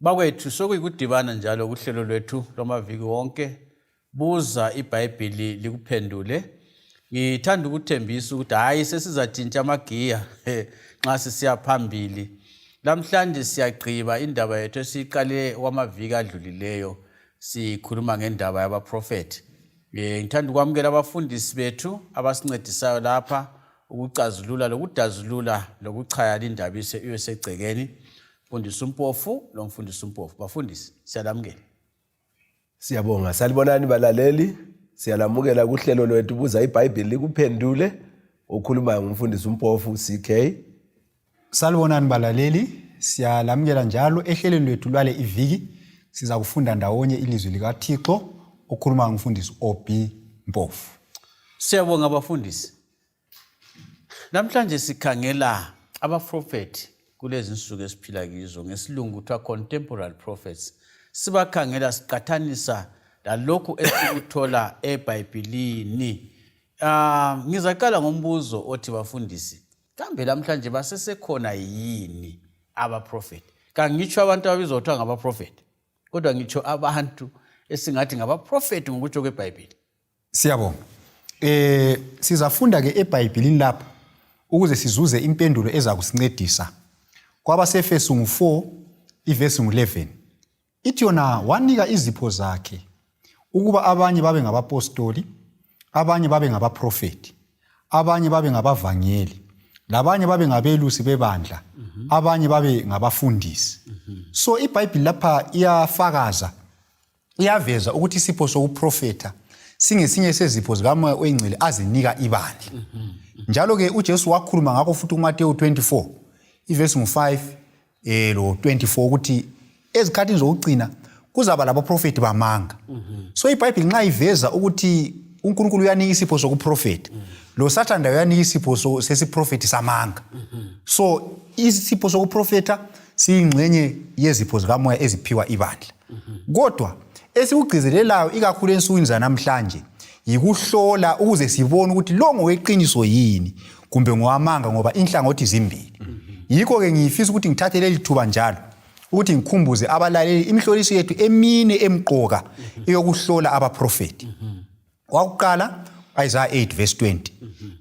Bakwethu sokuyikudibana njalo kuhlelo lwethu lomaviki wonke buza iBhayibhili likuphendule. Ngithanda ukuthembisa ukuthi hayi sesizatshintsha amagiya nxa sisiya phambili. Namhlanje siyagqiba indaba yethu esiqale kwamaviki adlulileyo sikhuluma ngendaba yabaprofeti. Ngithanda ukwamukela abafundisi bethu abasincedisayo lapha ukucazulula lokudazulula lokuchaya indaba isegcekeni. Mfundisi uMpofu lo mfundisi uMpofu. Bafundisi siyalamukela. Siyabonga. Salibonani balaleli. Siyalamukela kuhlelo lwethu buza iBhayibhili likuphendule. Ukhuluma ngumfundisi uMpofu CK. Salibonani balaleli. Siyalamukela njalo ehlelweni lwethu lwale iviki siza kufunda ndawonye ilizwi likaThixo. Ukhuluma ngumfundisi OB Mpofu. Siyabonga abafundisi. Namhlanje sikhangela abaprofeti kulezi insuku esiphila kizo ngesilungu kuthiwa contemporary prophets. Sibakhangela siqathanisa lalokhu esikuthola eBhayibhilini. Ngizaqala ngombuzo othi bafundisi, kambe namhlanje basesekhona yini abaprofeti? Kangitsho abantu ababizwa kuthiwa ngabaprofeti, kodwa ngitsho abantu esingathi ngabaprofeti ngokutsho kweBhayibhili. Siyabonga. Sizafunda ke eBhayibhilini lapha ukuze sizuze impendulo ezakusincedisa. KwabaseEfesu 4 ivesi 11. Ithi yona wanika izipho zakhe ukuba abanye babe ngabapostoli, abanye babe ngabaprofeti, abanye babe ngabavangeli, labanye babe ngabelusi bebandla, abanye babe ngabafundisi. So iBhayibhili lapha iyafakaza, iyaveza ukuthi isipho sokuprofeta singesinye sezipho zikaMoya oNgcwele azinika ibandla. Njalo ke uJesu wakhuluma ngakho futhi kuMateyu 24 ivesi 5 lo 24 ukuthi ezikhathini zokugcina kuzaba labaprofeti bamanga. So iBhayibhili nxa iveza ukuthi uNkulunkulu uyanika isipho sokuprofeta, lo Sathane uyanika isipho sesiprofeti samanga. So isipho sokuprofeta siyingxenye yezipho zikaMoya eziphiwa ibandla. Kodwa esikugcizelelayo ikakhulu ensukwini zanamhlanje yikuhlola ukuze sibone ukuthi lo ngoweqiniso yini kumbe ngowamanga, ngoba inhlangothi zimbili. Yikho ke ngifisa ukuthi ngithathe leli thuba njalo ukuthi ngikhumbuze abalaleli imihloliso yethu emine emqoka eyokuhlola abaprofeti. Wakuqala Isaiah 8 verse 20.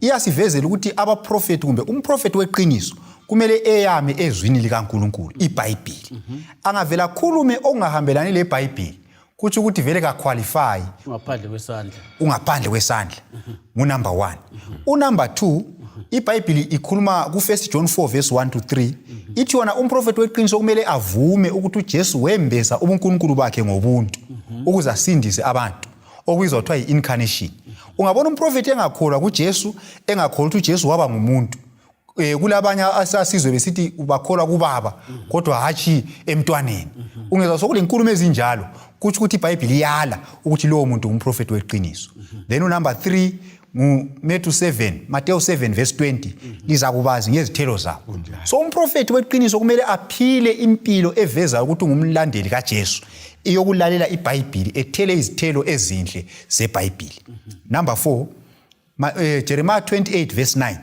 Iyasivezela ukuthi abaprofeti kumbe umprofeti weqiniso kumele eyame ezwini likaNkulunkulu iBhayibhili. Angavela khulume okungahambelani leBhayibhili kuthi ukuthi vele ka qualify ungaphandle kwesandla. Number 1. Number 2, iBhayibhili ikhuluma ku 1 John 4 verse 1 to 3. Ithi yona umprofeti weqiniso kumele avume ukuthi uJesu wembesa ubuNkulunkulu bakhe ngobuntu ukuze asindise abantu, okubizwa kuthiwa yi-incarnation. Ungabona umprofeti engakholwa kuJesu, engakholwa ukuthi uJesu waba ngumuntu. Kulabanye asasizwe besithi ubakholwa kuBaba kodwa hathi emntwaneni. Ungezwa sokule inkulumo ezinjalo kuthi ukuthi iBhayibhili iyala ukuthi lowo muntu ngumprofeti weqiniso. Then number 3 Matthew 7 verse 20 lizakubazi ngezithelo zabo. So umprofeti weqiniso kumele aphile impilo eveza ukuthi ngumlandeli kaJesu, iyokulalela iBhayibhili, ethele izithelo ezinhle zeBhayibhili. Number 4 Jeremiah 28 verse 9.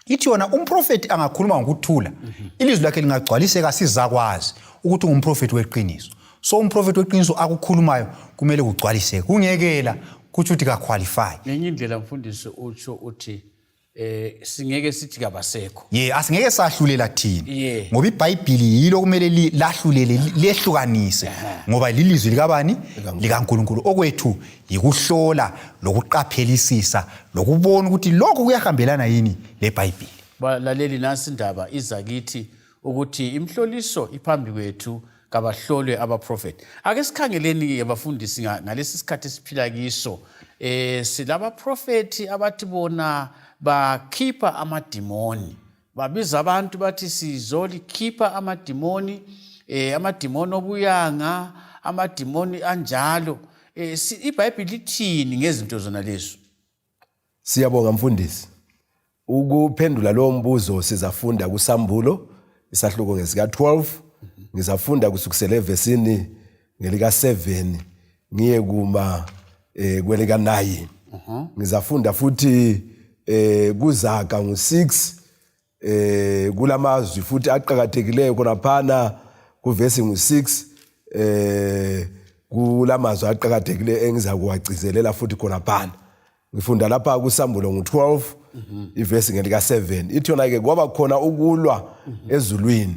Ithi yona umprofeti angakhuluma ngokuthula ilizwi lakhe lingagcwaliseka sizakwazi ukuthi ngumprofeti weqiniso. So umprofeti weqiniso akukhulumayo kumele kugcwaliseke, kungekela kuthi uthi ka qualify. Ngenye indlela mfundisi utsho uthi singeke sithi kabasekho. Asingeke sahlulela thina. Ngoba iBhayibhili yilo kumele lahlulele lehlukanise. Ngoba lilizwi likabani? LikaNkulunkulu. Okwethu yikuhlola lokuqaphelisisa lokubona ukuthi lokho kuyahambelana yini leBhayibhili. Balaleli nasi indaba izakithi ukuthi imhloliso iphambi kwethu kabahlolwe abaprofeti. Ake sikhangeleni abafundisi ngalesi sikhathi siphila kiso. Silabaprofeti abathi bona bakhipha amadimoni. Babiza abantu bathi sizolikhipha amadimoni, amadimoni obuyanga, amadimoni anjalo. iBhayibhili lithini ngezinto zona lezo? Siyabonga mfundisi. Ukuphendula lo mbuzo sizafunda kuSambulo isahluko ngesika 12. Ngizafunda kusukisela evesini ngelika 7 ngiye kuma kwelika 9. Ngizafunda futhi kuZaga ngo6 kulamazwi futhi aqhakathekileyo khonaphana kuvesi ngu6 kulamazwi aqhakathekile engiza kuwacizelela futhi khona phana. Ngifunda lapha kuSambulo ngu12 ivesi ngelika 7 ithona ke kwaba khona ukulwa ezulwini.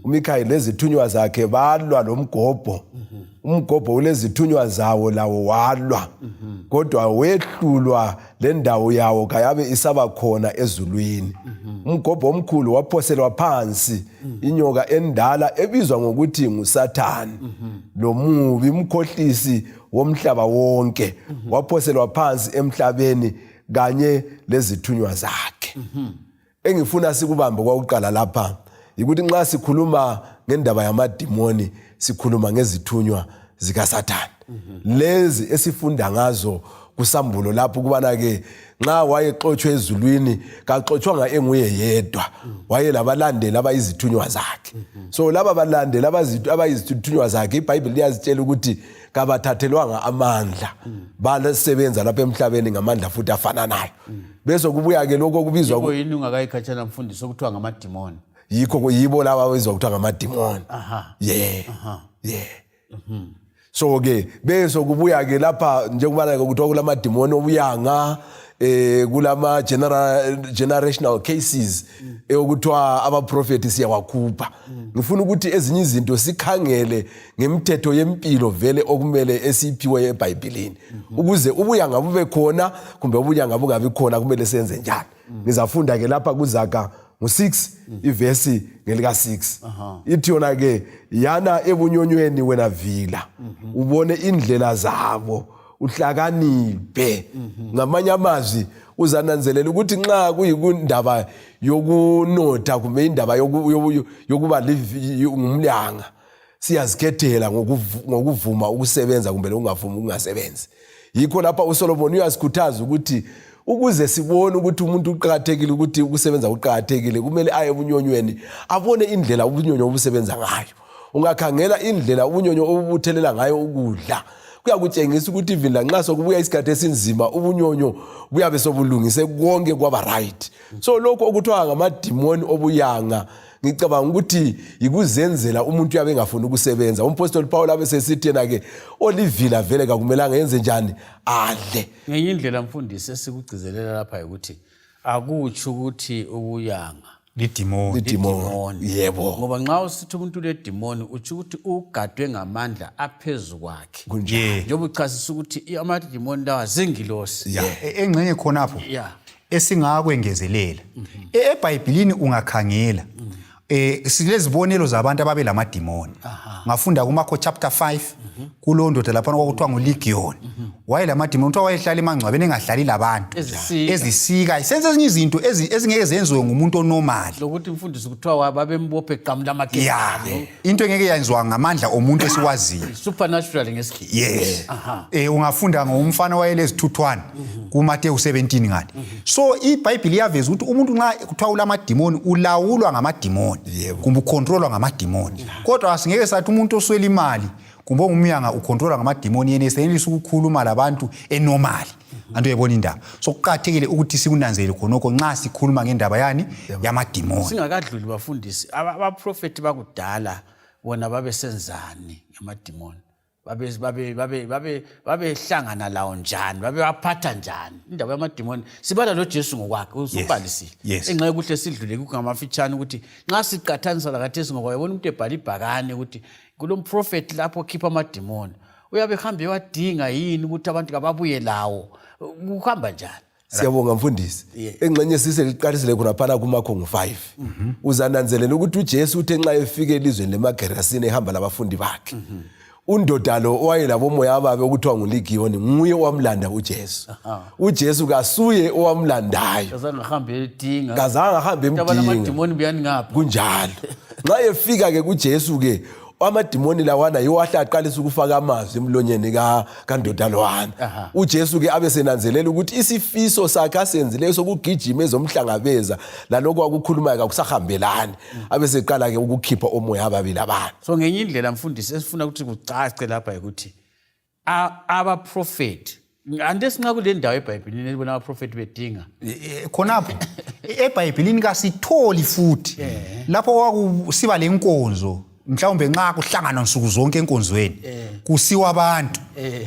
uMikhayeli lezithunywa zakhe balwa lomgobho. Umgobho ulezithunywa zawo lawo walwa. Kodwa wehlulwa le ndawo yawo kayabe isaba khona ezulwini. Umgobho omkhulu waphoselwa phansi inyoka endala ebizwa ngokuthi nguSathani. Lo mubi umkhohlisi womhlaba wonke waphoselwa phansi emhlabeni kanye lezithunywa zakhe. Engifuna sikubambe kwakuqala lapha ukuthi nxa sikhuluma ngendaba yamadimoni sikhuluma ngezithunywa zikaSathani. Lezi esifunda ngazo kuSambulo lapho kubana ke nxa wayexothwe ezulwini kaxothwanga enguye yedwa, wayelabalandeli abayizithunywa zakhe. So laba balandeli abayizithunywa zakhe iBhayibheli liyazitshela ukuthi kabathathelwanga amandla, basebenza lapha emhlabeni ngamandla futhi afananayo. Bese kubuya ke lokho kubizwa Yebo yini ungakayikhatshana mfundisi okuthiwa ngamadimoni. Yikho yibo laba abizwa kuthiwa ngamadimoni. So ke bese kubuya ke lapha njengoba kuthiwa kulamadimoni obuyanga kulama generational cases ekuthiwa abaprofeti siyawakhupha. Ngifuna ukuthi ezinye izinto sikhangele ngemithetho yempilo vele okumele esiphiwe eBhayibhelini ukuze ubuyanga bube khona kumbe ubuyanga bungabi khona kumele senze njani. Ngizafunda ke lapha kuZaga ngu6 ivesi ngelika 6 ithi yona ke yana ebunyonyweni wena vila ubone indlela zabo uhlakaniphe. Ngamanye amazwi uzananzelela ukuthi nxa kuyikundaba yokunotha kumbe indaba yokuba ngumlyanga siyazikhethela ngokuvuma ukusebenza kumbe ungavuma ukungasebenzi. Yikho lapha uSolomon uyasikhuthaza ukuthi ukuze sibone ukuthi umuntu uqhakathekile ukuthi ukusebenza uqhakathekile kumele aye ebunyonyweni abone indlela ubunyonyo obusebenza ngayo. Ungakhangela indlela ubunyonyo obubuthelela ngayo ukudla kuyakutshengisa ukuthi ivila nxa sokubuya isikhathi esinzima ubunyonyo buyabe sobulungise konke kwaba right. So lokho okuthiwa ngamadimoni obuyanga ngicabanga ukuthi yikuzenzela umuntu yabe engafuni ukusebenza. Umpostoli Paul abe sesithi yena ke olivila vele kakumelanga yenze njani adle. Ngenye indlela mfundisi esikugcizelela lapha ukuthi akutsho ukuthi ubuyanga lidimoni. Yebo. Ngoba nxa usithi umuntu ledimoni utsho ukuthi ugadwe ngamandla aphezulu kwakhe. Njengoba uchasisa ukuthi amadimoni lawa zingilosi. Engcenye khonapho esingakwengezelela eBhayibhelini ungakhangela silezibonelo zabantu ababe lamadimoni. Ngafunda kuMakho chapter 5 kulondoda lapha kwakuthiwa nguLegion. Wayelamadimoni kuthiwa wayehlala emangcwabeni engahlali labantu ezisika senze ezinye izinto ezingeke zenziwe ngumuntu onormal. Lokuthi mfundisi kuthiwa babembophe eqamula amagebe. Into engeke yenziwa ngamandla omuntu esiwaziyo. Supernatural ngesikhithi. Yes. Ungafunda ngomfana wayelezithuthwane kuMateyu 17 ngani. So iBhayibheli iyaveza ukuthi umuntu nxa kuthiwa ulamadimoni ulawulwa ngamadimoni kumbe ucontrolwa ngamadimoni. Kodwa asingeke sathi umuntu oswela imali kumbe ngumyanga ucontrolwa ngamadimoni yena esenelisa ukukhuluma labantu enormal. Antu yebona indaba. So kuqhathekile ukuthi sikunanzele khonoko nxa sikhuluma ngendaba yani yamadimoni. Singakadluli bafundisi abaprofeti bakudala bona babesenzani ngamadimoni. Babehlangana lawo njani, babewaphatha njani. Indaba yamadimoni sibala lo Jesu ngokwakhe usubalisile. Enxa kuhle sidlule kungamafitshane ukuthi nxa siqathanisa lakathesi ngoba yabona umuntu ebhala ibhakane ukuthi kulomprofeti lapho khipha amadimoni. Uyabe ehambe wadinga yini ukuthi abantu kababuye lawo. Kuhamba njani? Siyabonga mfundisi. Engxenye siseliqalisile khona phana kuMakho ngu5. Uzananzelela ukuthi uJesu uthe nxa efike elizweni lemaGerasini ehamba labafundi bakhe. Undoda lo owayelabomoya ababe okuthiwa nguLegion nguye owamlanda uJesu. uJesu kasuye owamlandayo. Kazange ahambe edinga. Kazange ahambe emdinga. Amadimoni buyani ngapha. Kunjalo. Nxa efika ke kuJesu ke amadimoni lawana yiwo ahlaqalisa ukufaka amazwi emlonyeni kandoda lowana. uJesu ke abe senanzelela ukuthi isifiso sakhe asenzileyo sokugijima ezomhlangabeza lalokho akukhulumayo akusahambelani. Abe seqala ke ukukhipha omoya ababili abantu. So ngenye indlela mfundisi esifuna ukuthi kucace lapha ukuthi abaprofeti andesinga kule ndawo eBhayibhelini ebona abaprofeti bedinga khonapho eBhayibhelini kasitholi futhi lapho kwakusiba lenkonzo mhlawumbe nxa kuhlangana nsuku zonke enkonzweni kusiwa abantu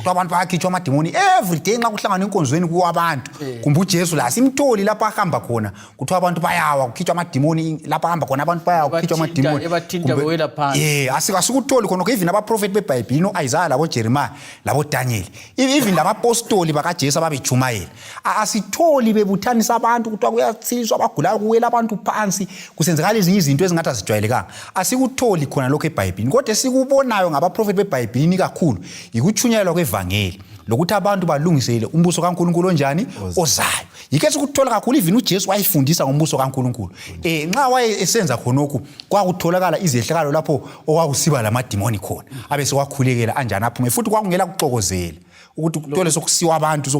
abantu bayakhitshwa amadimoni every day nxa kuhlangana enkonzweni kuwa abantu kumbe uJesu la simtholi lapha ahamba khona kuthiwa abantu bayawa kukhitshwa amadimoni lapha ahamba khona abantu bayawa kukhitshwa amadimoni ebathinta bewela phansi asikutholi khona even abaprofeti beBhayibhili noIsaiah labo Jeremiah labo Daniel even labapostoli bakaJesu ababejumayela asitholi bebuthanisa abantu kuthiwa kuyatsiliswa abagulayo kuwela abantu phansi kusenzakala ezinye izinto ezingathi azijwayelekanga asikutholi khona lokho eBhayibhilini kodwa sikubonayo ngabaprofeti beBhayibhilini kakhulu ikuchunyelwa kwevangeli lokuthi abantu balungisele umbuso kaNkuluNkulu onjani ozayo yike sikuthola kakhulu even uJesu wayifundisa ngombuso kaNkuluNkulu nxa waye esenza khonokho kwakutholakala izehlakalo lapho okwakusiba lamadimoni khona abese wakhulekela anjani aphume futhi kwakungela kuxokozela ukuthi kuthole sokusiwa abantu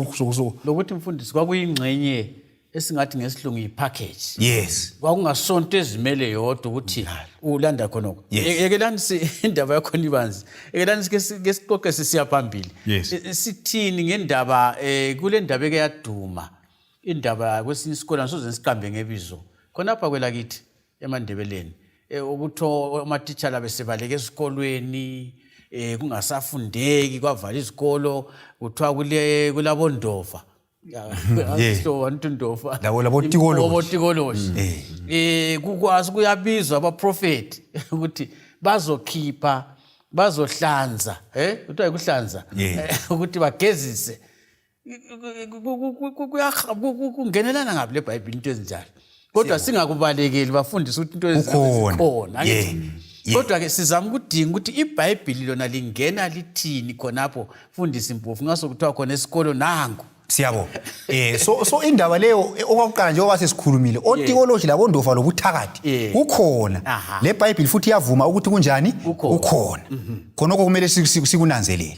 lokuthi mfundisi kwakuyingcenye esingathi ngesihlungu ipackage yes kwakungasonto ezimele yodwa ukuthi ulanda khonoko yekelani indaba yakho nibanzi yekelani ke siqoqe sisiya phambili sithini ngendaba kule ndaba eke yaduma indaba kwesinye isikole soze siqambe ngebizo khonapha kwelakithi eMandebeleni ukuthi amatitshala besebaleke esikolweni kungasafundeki kwavala izikolo kuthiwa kulabondova so antundofa labo tikoloji kukwazi kuyabizwa abaprofeti ukuthi bazokhipha bazohlanza kuthiwa ukuhlanza ukuthi bagezise kungenelana ngabe leBhayibhili into ezinjalo kodwa singakubalekeli bafundisa ukuthi into ezikhona kodwa ke sizama ukudinga ukuthi iBhayibhili lona lingena lithini khonapho fundisa impofu ngaso kuthiwa khona esikolo nangu siyabo so indaba leyo okwakuqala nje okwasesikhulumile otikoloji labondofa lobuthakathi kukhona leBhayibhili futhi yavuma ukuthi kunjani ukhona khonoko kumele sikunanzelele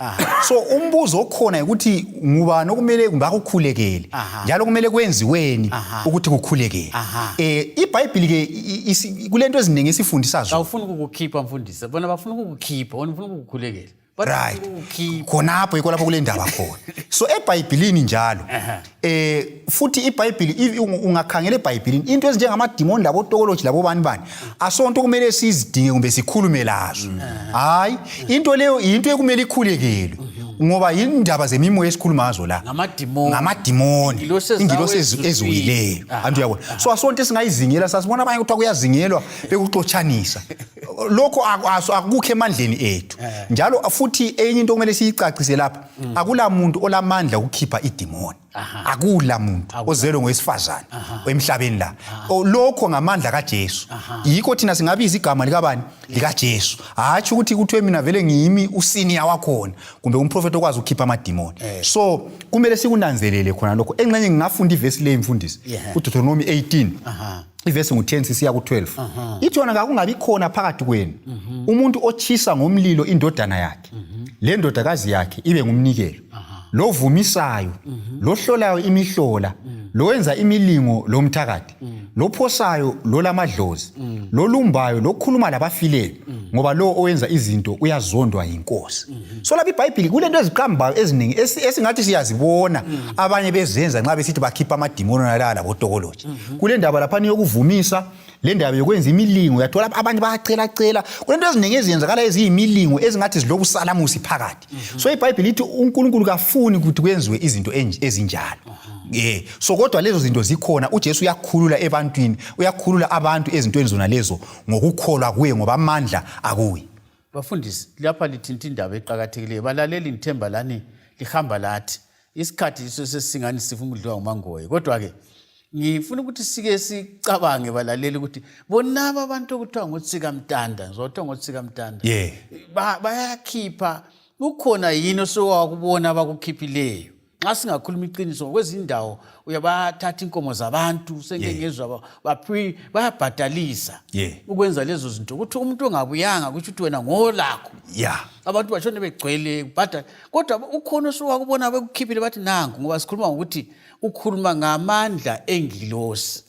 so umbuzo okhona ukuthi ngubani okumele ngakukhulekele njalo kumele kwenziweni ukuthi kukhulekele iBhayibhili ke kulento eziningi esifundisazo awufuni ukukhipha mfundisi bona bafuna ukukhipha wona ufuna ukukhulekela right khonapho ikolapho kule ndaba khona so eBhayibhilini njalo futhi iBhayibhili ungakhangela eBhayibhilini into ezinjengamadimoni labo tokoloji labo bani asonto kumele sizidinge kumbe sikhulume lazo hayi into leyo into ekumele ikhulekelwe ngoba indaba zemimoya esikhuluma ngazo la ngamadimoni ingilosi eziwileyo antu yabona so asonto esingayizingela sasibona abanye ukuthi kuyazingelwa bekuxotshanisa lokho akukho emandleni ethu njalo futhi enye into kumele siyicacise lapha akula muntu olamandla ukukhipha idimoni akula muntu ozelwe ngowesifazane emhlabeni la lokho ngamandla kaJesu yikho thina singabiza igama likabani likaJesu hathi ukuthi kuthiwe mina vele ngiyimi usenior wakhona kumbe umprofeti okwazi ukukhipha amadimoni so kumele sikunanzelele khona lokho engxenye ngingafunda ivesi le imfundisi uDeuteronomy 18 ivesi ngu10 sisiya ku12 ithi yona ngakungabi khona phakathi kwenu umuntu ochisa ngomlilo indodana yakhe le ndodakazi yakhe ibe ngumnikelo lo vumisayo lo hlolayo imihlola lo wenza imilingo lomthakathi lo phosayo lo lamadlozi lo lumbayo lo khuluma labafileyo ngoba lo owenza izinto uyazondwa yinkosi so lapha iBhayibhili kulento eziqambayo eziningi esingathi siyazibona abanye bezenza nxa besithi bakhipha amadimoni nalala labotokoloji kule ndaba lapha yokuvumisa le ndaba yokwenza imilingo uyathola abanye bayacela kulento eziningi eziyenzakala eziyimilingo ezingathi zilobu salamusi phakathi so iBhayibhili ithi uNkulunkulu kafuni ukuthi kwenziwe izinto ezinjalo so kodwa lezo zinto zikhona uJesu uyakhulula ebantwini uyakhulula abantu ezintweni zona lezo ngokukholwa kuye ngoba amandla akuyi bafundisi lapha lithinta indaba eqhakathekileyo balaleli ngithemba lani lihamba lathi isikhathi sesingani sifuna ukudliwa ngumangoye kodwa ke ngifuna ukuthi sike sicabange balaleli ukuthi bonaba abantu okuthiwa ngotsika mtanda ngizothiwa ngotsika mtanda bayakhipha ukhona yini osowakubona abakukhiphileyo nxa singakhuluma iqiniso kwezindawo uyabathatha inkomo zabantu sengengezwa bayabhadalisa ukwenza lezo zinto ukuthi umuntu ongabuyanga ukuthi uthi wena ngolakho abantu bashone begcwele kubhadala kodwa ukhona osowakubona bekukhiphile bathi nangu ngoba sikhuluma ngokuthi ukhuluma ngamandla engilosi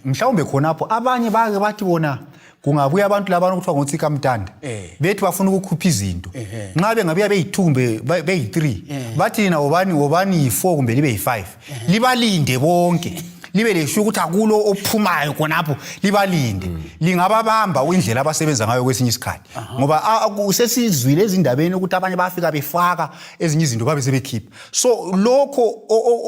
mhlawumbe khonapho abanye bake bathi bona kungabuya abantu labana ukuthiwa ngotsika mtanda bethi bafuna ukukhupha izinto nxa bengabuya beyithumbe beyi3 bathi na obani yi4 kumbe libe yi5 libalinde bonke libe lesho ukuthi akulo ophumayo khonapho libalinde lingababamba indlela abasebenza ngayo kwesinye isikhathi ngoba usesizwile ezindabeni ukuthi abanye bafika befaka ezinye izinto babe sebekhipha so lokho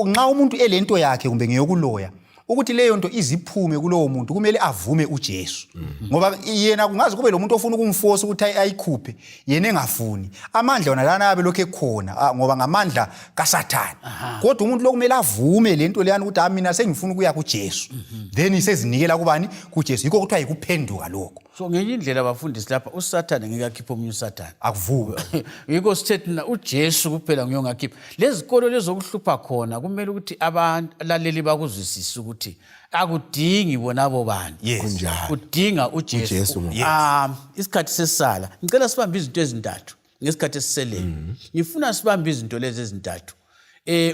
nxa umuntu elento yakhe kumbe ngeyokuloya ukuthi leyo nto iziphume kulowo muntu kumele avume uJesu ngoba yena kungazi kube lo muntu ofuna ukumforce ukuthi ayikhuphe yena engafuni amandla wona lana yabe lokho ekhona ngoba ngamandla kaSathane kodwa umuntu lokumele avume lento leyana ukuthi mina sengifuna ukuya kuJesu then isezinikela kubani kuJesu yikho kuthiwa yikuphenduka lokho so ngenye indlela abafundisi lapha uSathane ngeke akhiphe omunye uSathane akuvuke yikho sithethina uJesu kuphela ngiyongakhipha lezikolo lezokuhlupha khona kumele ukuthi abalaleli bakuzwisise ukuthi akudingi bonabo bantu kunjalo udinga uJesu isikhathi sesala ngicela sibambe izinto ezintathu ngesikhathi esiseleyo ngifuna sibambe izinto lezi ezintathu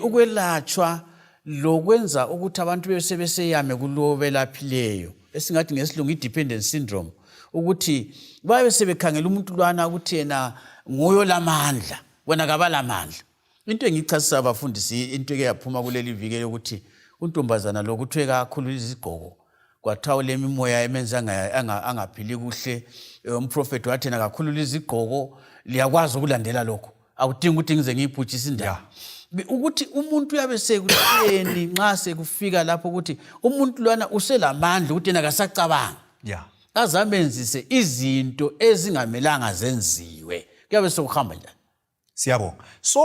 ukwelatshwa lokwenza ukuthi abantu besebeseyame kulowo belaphileyo esingathi ngesilungu i-dependence syndrome ukuthi babe sebekhangela umuntu lwana ukuthi yena ngoyo lamandla wena kabalamandla into engichasisa abafundisi into eke yaphuma kuleli viki ukuthi untombazana lokuthwe kakhulu izigqoko kwathawu lemimoya emenza angaphili kuhle umprofeti wathena kakhulu izigqoko liyakwazi ukulandela lokho akudingi ukuthi ngize ngiyibhutshise indaba ukuthi umuntu uyabe sekutheni nxa sekufika lapho ukuthi umuntu lwana uselamandla ukuthi yena akasacabanga azamenzise izinto ezingamelanga zenziwe kuyabe sokuhamba njani siyabonga so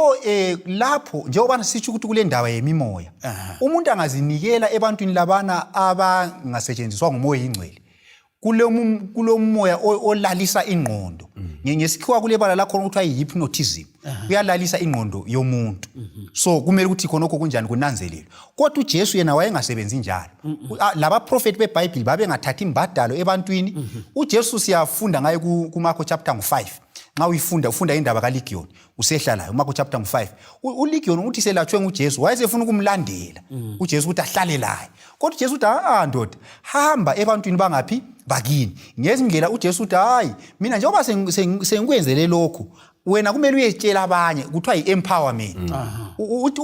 lapho njengoba sithi ukuthi kule ndaba yemimoya umuntu angazinikela ebantwini labana abangasetshenziswa ngumoya ingcwele kulo moya olalisa ingqondo ngesikhiwa kule bala lakho ukuthi ayihypnotism uyalalisa ingqondo yomuntu so kumele ukuthi khonokho kunjani kunanzelelwe kodwa uJesu yena wayengasebenzi njalo laba prophet beBhayibheli babengathathi imbadalo ebantwini uJesu siyafunda ngaye kuMarko chapter 5 nxa ufunda indaba kaLegion usehlalayo uMarko chapter 5 uLegion uthi selatshwe nguJesu wayesefuna ukumlandela uJesu ukuthi ahlale laye kodwa uJesu uthi ndoda hamba ebantwini bangaphi bakini ngezindlela uJesu uthi hayi mina njengoba sengikwenzele lokho wena kumele uyetshela abanye kuthiwa yi-empowerment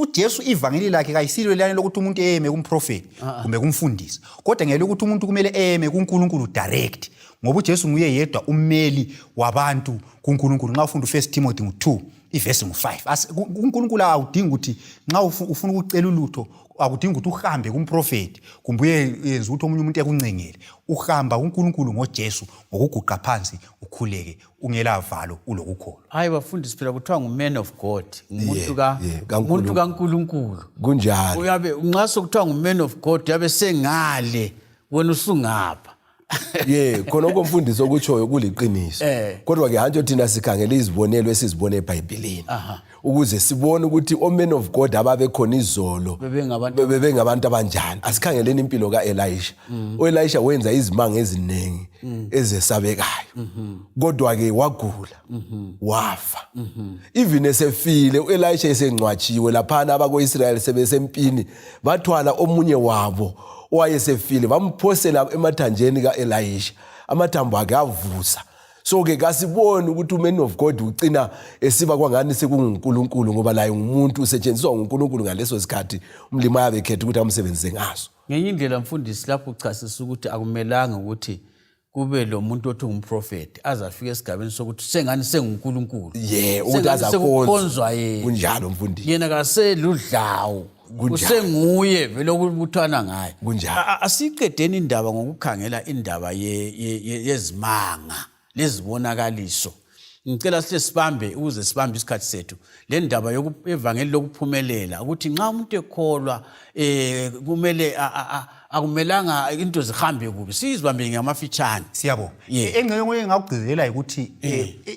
uJesu ivangeli lakhe kayisilo lelane lokuthi umuntu eme kumprofeti kumbe kumfundisi kodwa ngeke ukuthi umuntu kumele eme kuNkulunkulu direct ngoba uJesu nguye yedwa ummeli wabantu kuNkulunkulu nxa ufunda uFirst Timothy 2 ivesi 5 uNkulunkulu awudingi ukuthi nxa ufuna ukucela ulutho akudingi ukuthi uhambe kumprofeti kumbe uyenza ukuthi omunye umuntu ekuncengele uhamba kuNkulunkulu ngoJesu ngokuguqa phansi ukhuleke ungela valo ulokukholwa hayi bafundisi phela kuthiwa nguman of God umuntu kaNkulunkulu kunjalo uyabe nxa sokuthiwa nguman of God yabe sengale wena usungapha khona okumfundisi okutshoyo kuliqiniso kodwa ke hanjalo thina sikhangela izibonelo esizibone eBhayibhelini ukuze sibone ukuthi omen of God ababekhona izolo bebengabantu abanjani asikhangeleni impilo kaElisha uElisha wenza izimanga eziningi ezesabekayo kodwa ke wagula wafa even esefile uElisha esengcwatshiwe lapha abako-Israyeli sebesempini bathwala omunye wabo owayesefile bamphosela emathanjeni kaElisha amathambo akhe avusa so ke kasibone ukuthi uman of God ucina esiba kwangani sekuNkulunkulu ngoba laye umuntu usetshenziswa nguNkulunkulu ngaleso sikhathi umlimi ayabekhetha ukuthi amsebenzise ngaso ngenye indlela mfundisi lapho uchasisa ukuthi akumelanga ukuthi kube lo muntu othi ngumprofeti azafika esigabeni sokuthi sengani senguNkulunkulu ukuthi azakhonzwa yena kunjalo mfundisi yena kaseludlawu usenguye vele okubuthwana ngaye asiqedeni indaba ngokukhangela indaba yezimanga lezibonakaliso ngicela sihle sibambe ukuze sibambe isikhathi sethu le ndaba yevangeli lokuphumelela ukuthi nxa umuntu ekholwa kumele akumelanga into zihambe kubi sizibambe ngamafitshane siyabonga engceke engakugcizelela ukuthi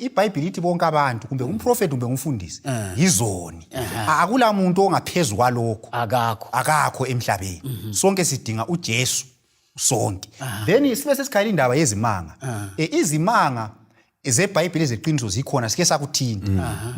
iBhayibheli ithi bonke abantu kumbe umprofeti kumbe umfundisi yizoni akula muntu ongaphezulu kwalokho akakho emhlabeni sonke sidinga uJesu sonke then sibe sesikhala indaba yezimanga izimanga zeBhayibheli ezeqiniso zikhona sike sakuthinta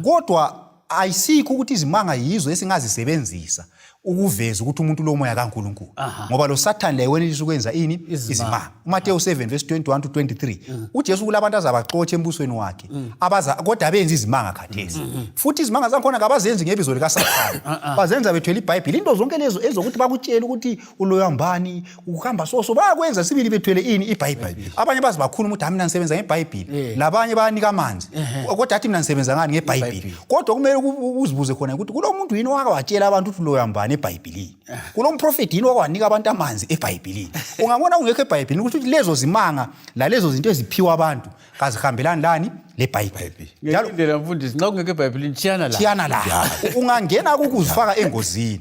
kodwa ayisikho ukuthi izimanga yizo esingazisebenzisa ukuveza ukuthi umuntu lo moya kaNkuluNkulu ngoba lo Satan la wenelisa ukwenza ini izimanga uMateyu 7 verse 21 to 23 uJesu kulabantu azabaxotsha embusweni wakhe abaza kodwa abenza izimanga khathesi futhi izimanga zakhona kabazenzi ngebizo lika Sathane bazenza bethwele iBhayibheli into zonke lezo ezokuthi bakutshela ukuthi uloyambani ukuhamba soso bayakwenza sibili bethwele ini iBhayibheli abanye bazibakhuluma ukuthi mina ngisebenza ngeBhayibheli labanye bayanika amanzi kodwa athi mina ngisebenza ngani ngeBhayibheli kodwa kumele uzibuze khona ukuthi kulo muntu yini waka watshela abantu ukuthi uloyambani eBhayibhelini kulo mprofeti yini wakwanika abantu amanzi eBhayibhelini ungabona ungekho eBhayibhelini ukuthi lezo zimanga la lezo zinto eziphiwa abantu kazihambelani lani leBhayibheli njalo indlela mfundisi nxa ungekho eBhayibhelini chiyana la ungangena ukuzifaka engozini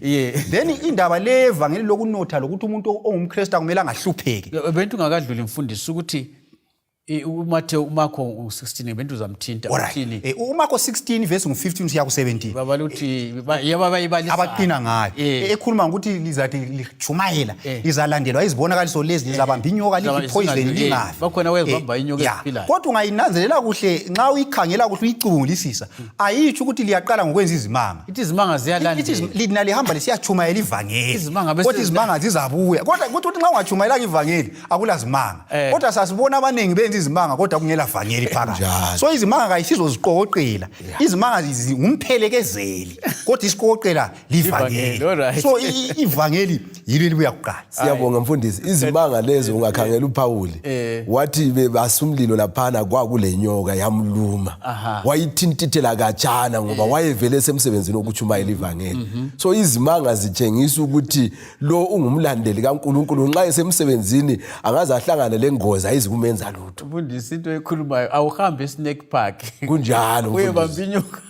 then indaba levangeli lokunotha lokuthi umuntu ongumKristu kumele angahlupheki bento ungakadluli mfundisi ukuthi uMateyu Marko 16 bento uzamthinta uthini uMarko 16 verse 15 siya ku 17 babaluthi yabayibalisa abaqina ngayo ekhuluma ukuthi lizathi lijumayela lizalandelwa izibonakaliso lezi lizabamba inyoka lithi poison lingafi bakhona wezibamba inyoka eziphilayo kodwa ungayinanzelela kuhle nxa uyikhangela kuhle uyicubungulisisa ayitsho ukuthi liyaqala ngokwenza izimanga ithi izimanga ziyalandela lina lihamba lisiyachumayela ivangeli kodwa izimanga zizabuya kodwa ukuthi nxa ungachumayela ivangeli akulazimanga kodwa sasibona abanengi benza izimanga kodwa kungela vangeli phakathi so izimanga kayisizo ziqoqela izimanga ngumphelekezeli kodwa isiqoqela livangeli so ivangeli yilo libuya kuqala siyabonga mfundisi izimanga lezo ungakhangela uPawuli wathi bebasumlilo laphana kwakulenyoka yamluma wayithintithela kachana ngoba wayevele semsebenzini wokuchumayela ivangeli so izimanga zitshengisa ukuthi lo ungumlandeli kaNkuluNkulu nxa esemsebenzini angaze ahlangane lengozi ayizikumenza lutho mfundisi into ekhulumayo awuhambe eSnake Park kunjalo uyebamba inyoka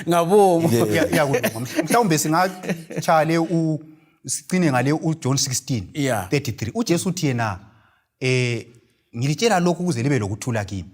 ngabongo mhlawumbe singachale sicine ngale uJohn 16:33 uJesu uthi yena ngilitshela lokhu ukuze libe lokuthula kimi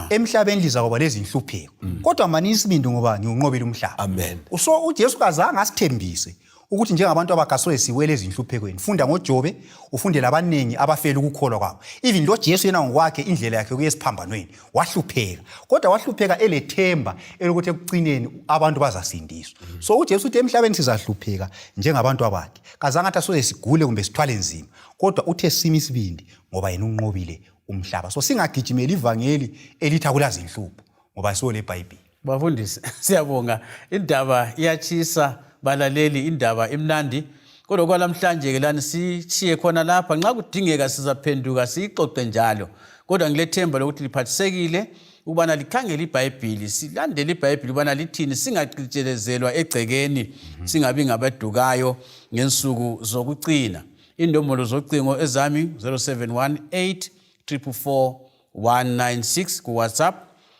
emhlabeni lizakuba lezi inhlupheko kodwa mani isibindi ngoba ngiunqobile umhlaba amen so uJesu kazange asithembise ukuthi njengabantu abakaswe siwele ezinhluphekweni funda ngoJobe ufunde labanengi abafela ukukholwa kwabo even lo Jesu yena ngokwakhe indlela yakhe kuyesiphambanweni wahlupheka kodwa wahlupheka elethemba elokuthi ekucineni abantu bazasindiswa so uJesu uthi emhlabeni sizahlupheka njengabantu abakhe kazange athi sigule kumbe sithwale nzima kodwa uthe simi isibindi ngoba yena unqobile umhlaba so singagijimela ivangeli elithi akulazi inhlupho ngoba siwo leBhayibheli bafundisi siyabonga indaba iyachisa balaleli indaba imnandi kodwa kwalamhlanje ke lani sichiye khona lapha nxa kudingeka sizaphenduka sixoxe njalo kodwa ngilethemba lokuthi liphathisekile ubana likhangela iBhayibheli silandele iBhayibheli ubana lithini singaqitshezelwa egcekeni singabi ngabadukayo ngensuku zokucina indombolo zocingo ezami 0718 444 196 ku WhatsApp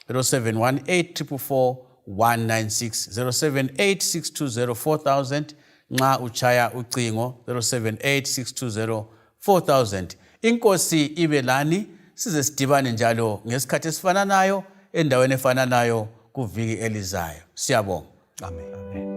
0718 444 196 0786204000 nxa uchaya ucingo 0786204000 inkosi ibe lani size sidibane njalo ngesikhathi esifananayo endaweni efananayo kuviki elizayo siyabonga amen